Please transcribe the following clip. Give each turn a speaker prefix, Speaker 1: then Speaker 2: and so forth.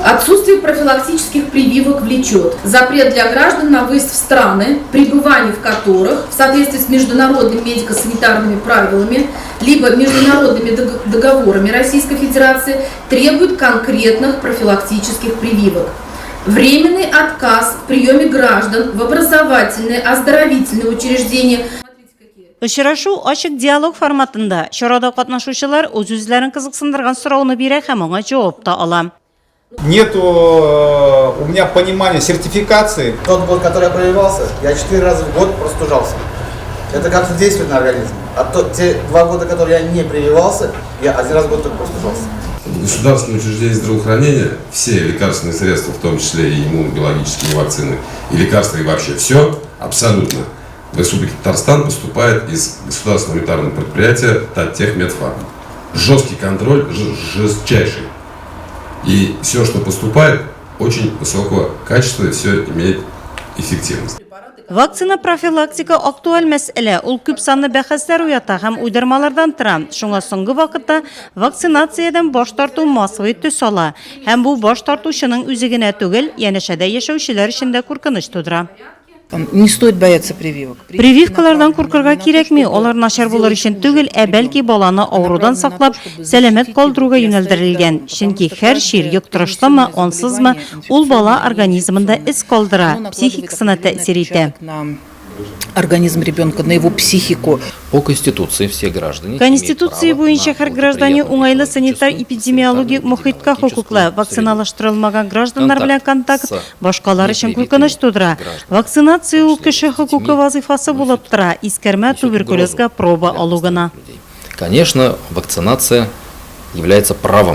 Speaker 1: Отсутствие профилактических прививок влечет запрет для граждан на выезд в страны, пребывание в которых в соответствии с международными медико-санитарными правилами либо международными договорами Российской Федерации требует конкретных профилактических прививок. Временный отказ в приеме граждан в образовательные, оздоровительные учреждения.
Speaker 2: Очрашу ачык диалог форматында. Чарада катнашучылар үз-үзләрен кызыксындырган сорауны бирә һәм аңа җавап та ала.
Speaker 3: Нету у меня понимания сертификации.
Speaker 4: Тот год, который я прививался, я 4 раза в год простужался. Это как-то действует на организм. А то, те 2 года, которые я не прививался, я один раз в год только простужался.
Speaker 5: В государственные учреждения здравоохранения все лекарственные средства, в том числе и иммунобиологические вакцины, и лекарства, и вообще все, абсолютно, в Республике Татарстан поступает из государственного унитарного предприятия Таттехмедфарм. Жесткий контроль, жестчайший. И все, что поступает, очень высокого качества и все имеет эффективность.
Speaker 2: Вакцина профилактика актуаль мәсьәлә. Ул күп санлы бәхәсләр уята һәм уйдырмалардан тора. Шуңа соңгы вакытта вакцинациядән баш тарту массовый төс ала. Һәм бу баш тартучының үзе генә түгел, янәшәдә яшәүчеләр өчен дә куркыныч тудыра.
Speaker 6: Не стоит бояться прививок.
Speaker 2: Прививкалардан куркырга кирәкми, алар начар булыр өчен түгел, ә бәлки баланы авырудан саклап, сәламәт калдыруга юнәлдерелгән. Чөнки һәр чир йоктырышлымы, ансызмы, ул бала организмында эз калдыра, психикасына тәэсир итә.
Speaker 6: На организм ребенка, на его психику.
Speaker 7: По Конституции все граждане
Speaker 2: Конституция буенча һәр гражданин уңайлы санитар-эпидемиологик мохиткә хокуклы. Вакциналаштырылмаган гражданнар белән контакт башкалар өчен куркыныч тудыра. Вакцинация ул кеше хокукы вазифасы булып тора. Искәрмә туберкулезга проба алу гына.
Speaker 7: Конечно, вакцинация является правом.